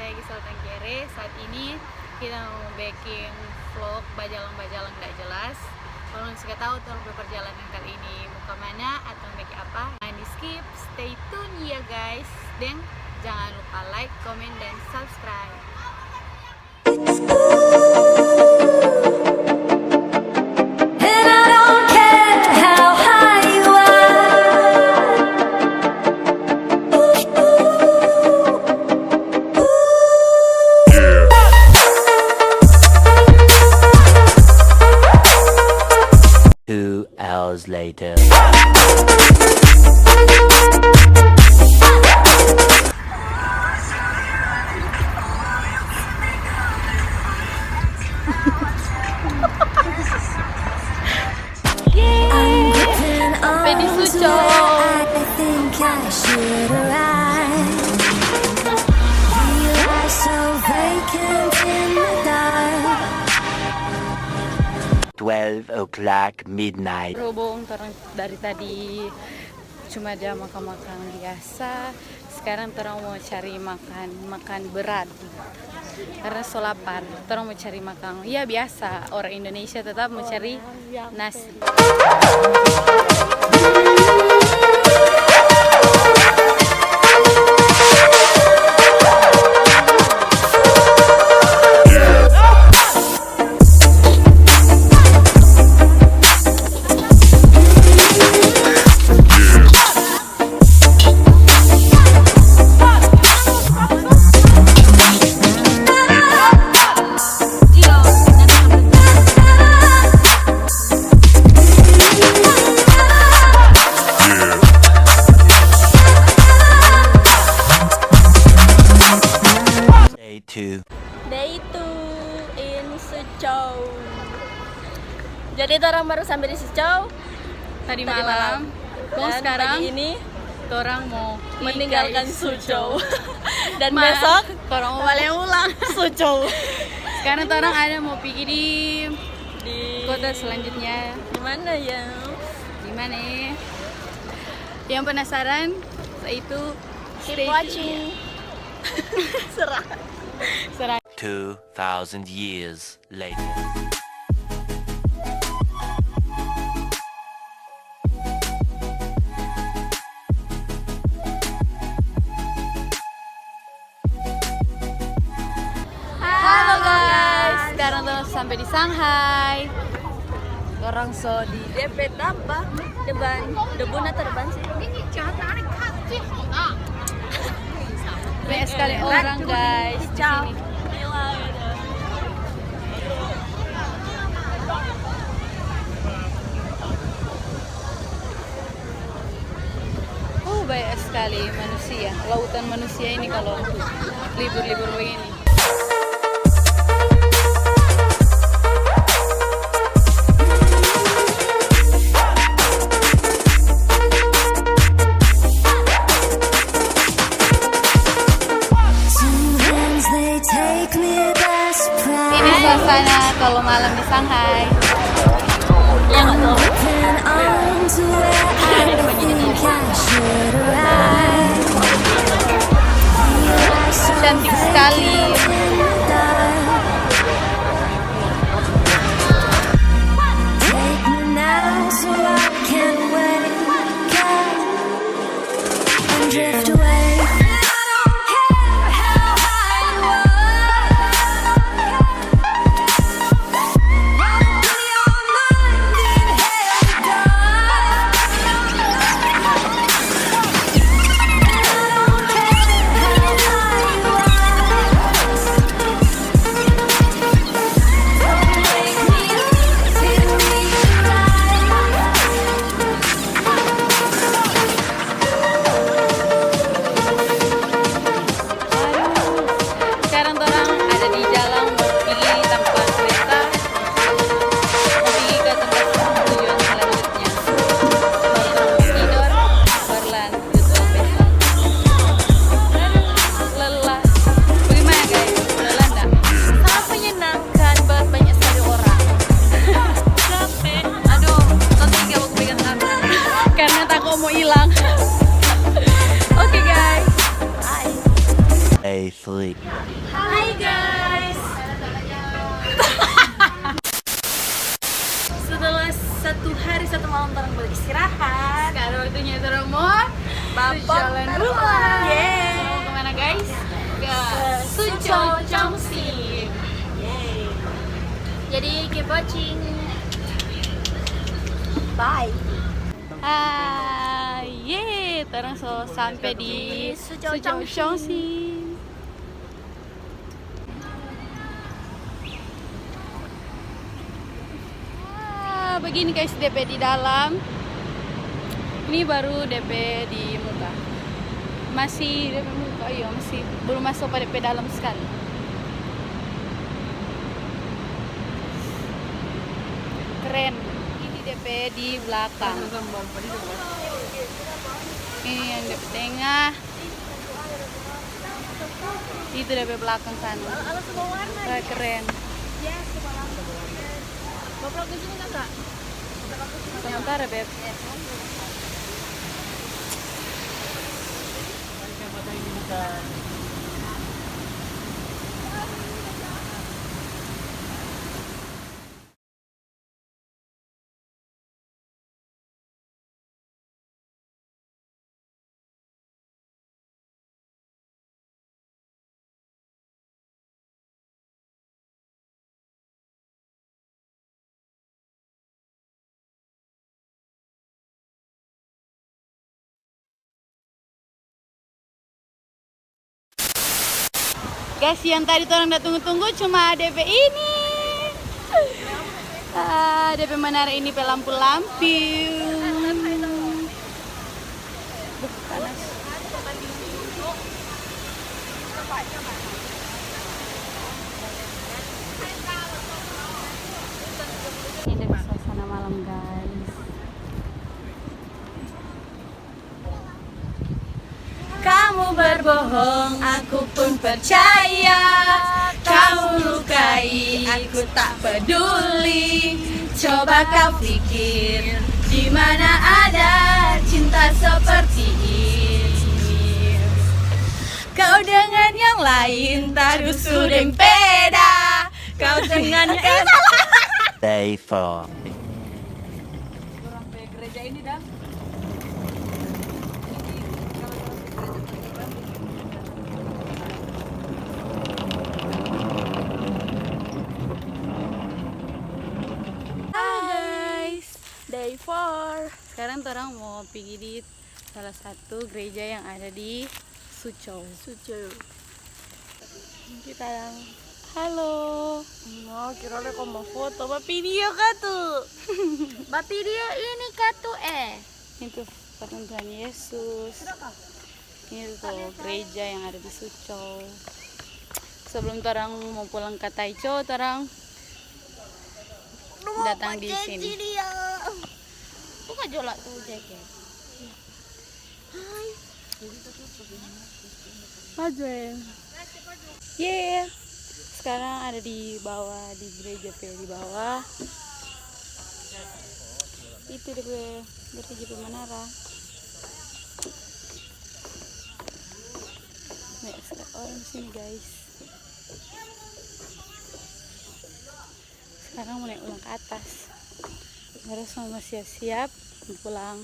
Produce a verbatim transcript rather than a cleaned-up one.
Lagi Sultan Kere, saat ini kita mau bikin vlog bajalang-bajalang nggak jelas. Kalau suka tahu torang pe perjalanan kali ini mau ke mana atau bikin apa, jangan di skip, stay tune ya guys. Deng jangan lupa like, comment, dan subscribe. And I don't care how high you are. Two hours later. Sampai di Suzhou. Twelve o'clock midnight. Berhubung torang dari tadi cuma ada makan-makan biasa, sekarang torang mau cari makan, makan berat. Karena so lapar, torang mau cari makan. Ya, biasa, orang Indonesia tetap mau cari nasi. Day two. Day two in Suzhou. Jadi, torang baru sampai di Suzhou tadi malam. Kong sekarang pagi ini torang mau meninggalkan Suzhou. Dan besok torang mau bale ulang Suzhou. Sekarang torang ada mau pigi di kota selanjutnya. Di mana ya? Di mana? Yang penasaran, itu keep watching. Serah. Serah. Two thousand years later. Halo guys, sekarang torang sampai di Shanghai. Torang so di depe tampa depan, debu na terban sih. Banyak sekali orang guys di sini. Oh, banyak sekali manusia, lautan manusia ini kalau libur-libur begini. Ini suasana kalau malam di Shanghai. Cantik sekali. Day three. Hai, guys. Setelah satu hari, satu malam torang beristirahat, sekarang waktunya torang mo jalan pulang. Yeay. Mau kemana, guys? Ke Suzhou Chongqing. Yeay. Jadi, keep watching. Bye. Ah, yeay, torang so sampe di Suzhou Chongqing. Ah, begini guys, depe di dalam. Ini baru depe di muka. Masih depe muka, iyo, masih belum masuk pa depe dalam sekali. Keren. Ini depe di belakang. Ini yang depe tengah. Itu depe belakang sana. Ala-ala semua warna. Wah, keren. Sementara, Beb. Guys, yang tadi torang da tunggu-tunggu cuma depe ini. Ah, depe menara ini pe lampu-lampu. Duh, panas. Ini depe suasana malam, guys. Kamu berbohong, aku pun percaya. Kamu lukai, aku tak peduli. Coba kau pikir, di mana ada cinta seperti ini? Kau dengan yang lain, tarusu deng peda. Kau dengan yang Day four. Orang pe gereja ini, dang. Hai, guys, day four. Sekarang torang mo pigi di salah satu gereja yang ada di Suzhou. Suzhou. Kita yang, halo. Oh, kira le ko mo foto, ba video ka tu? Ba video ini ka tu, eh? Itu patung Tuhan Yesus. Ini tu gereja yang ada di Suzhou. Sebelum torang mo pulang ka Taichou, torang datang di sini. Buka jola tu jaket. Hai. Pajuen. Yeay. Sekarang ada di bawah, di gereja pe di bawah. Itu depe gereja pe menara. Banyak sekali orang di sini, guys. Sekarang mo nae ulang ka atas. Harus mo siap-siap mo pulang.